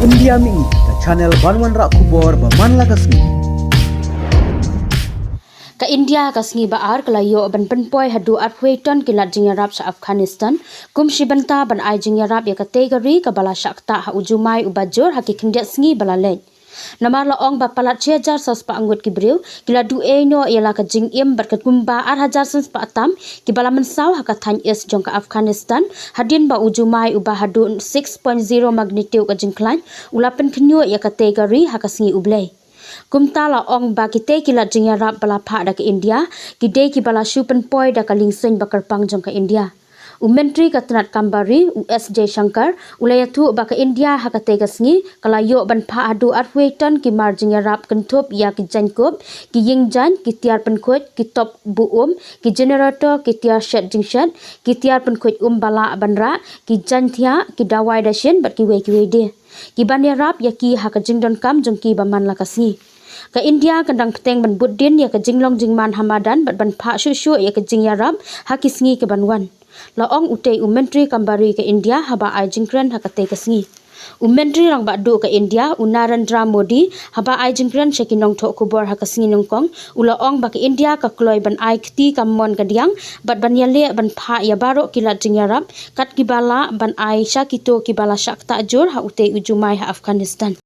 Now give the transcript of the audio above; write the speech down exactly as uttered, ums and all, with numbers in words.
India Mini, ka channel ban wanrah khubor ba man la ka sngi. Ka India ka sngi ba ar ka la ïoh ban pynpoi haduh arphew ton ki lad jingïarap sha Afghanistan, kum shi bynta ban ai jingïarap ïa katei ka ri kaba la shah ktah ha u jumai uba jur ha ki khyndiat sngi ba la leit. Namar la ong ba palat shi hajar saw spah ngut ki briew ki la duh ei noh ïa la ka jingim bad ka kumba ar hajar san spah tam kiba la mynsaw ha ka thaiñ East jong ka Afghanistan, hadien ba u jumai uba haduh six point zero magnitude ka jingkhlaiñ u la pynkhynñiuh ïa katei ka ri ha ka sngi U Blei. Kumta la ong ba kitei ki lad jingïarap ba la phah da ka India ki dei kiba la shu pynpoi da ka liengsuiñ ba kyrpang jong ka India. U Myntri ka tnat kam bari, u S Jaishankar, u la ïathuh ba ka India ha katei ka sngi ka la ïoh ban phah haduh arphew ton ki mar jingïarap kynthup ïa ki jaiñkup, ki ïingjaiñ, ki tiar pynkhuid, ki top buh um, ki generator, ki tiar shet jingshet, ki tiar pynkhuid um ba lah ban rah, ki jaiñthiah, ki dawai dashin bad kiwei kiwei de. Ki ban ïarap ïa ki ha ka jingdonkam jong ki ba man la ka sngi. Ka India kan dang bteng ban bud dien ïa ka jinglong jingman ha madan bad ban phah shuh shuh ïa ka jingïarap ha ki sngi ki ban wan. La ong utei u Myntri kam bari ka India haba ai jingkren ha katei ka sngi. U Myntri Rangbah Duh ka India, u Narendra Modi, haba ai jingkren sha ki nongthoh khubor ha ka sngi nyngkong, u la ong ba ka India ka kloi ban ai kti kammon kadiang bad ban ïaleh ban phah ïa baroh ki lad jingïarap kat kiba lah ban ai sha kito kiba la shah ktah jur ha utei u jumai ha Afghanistan.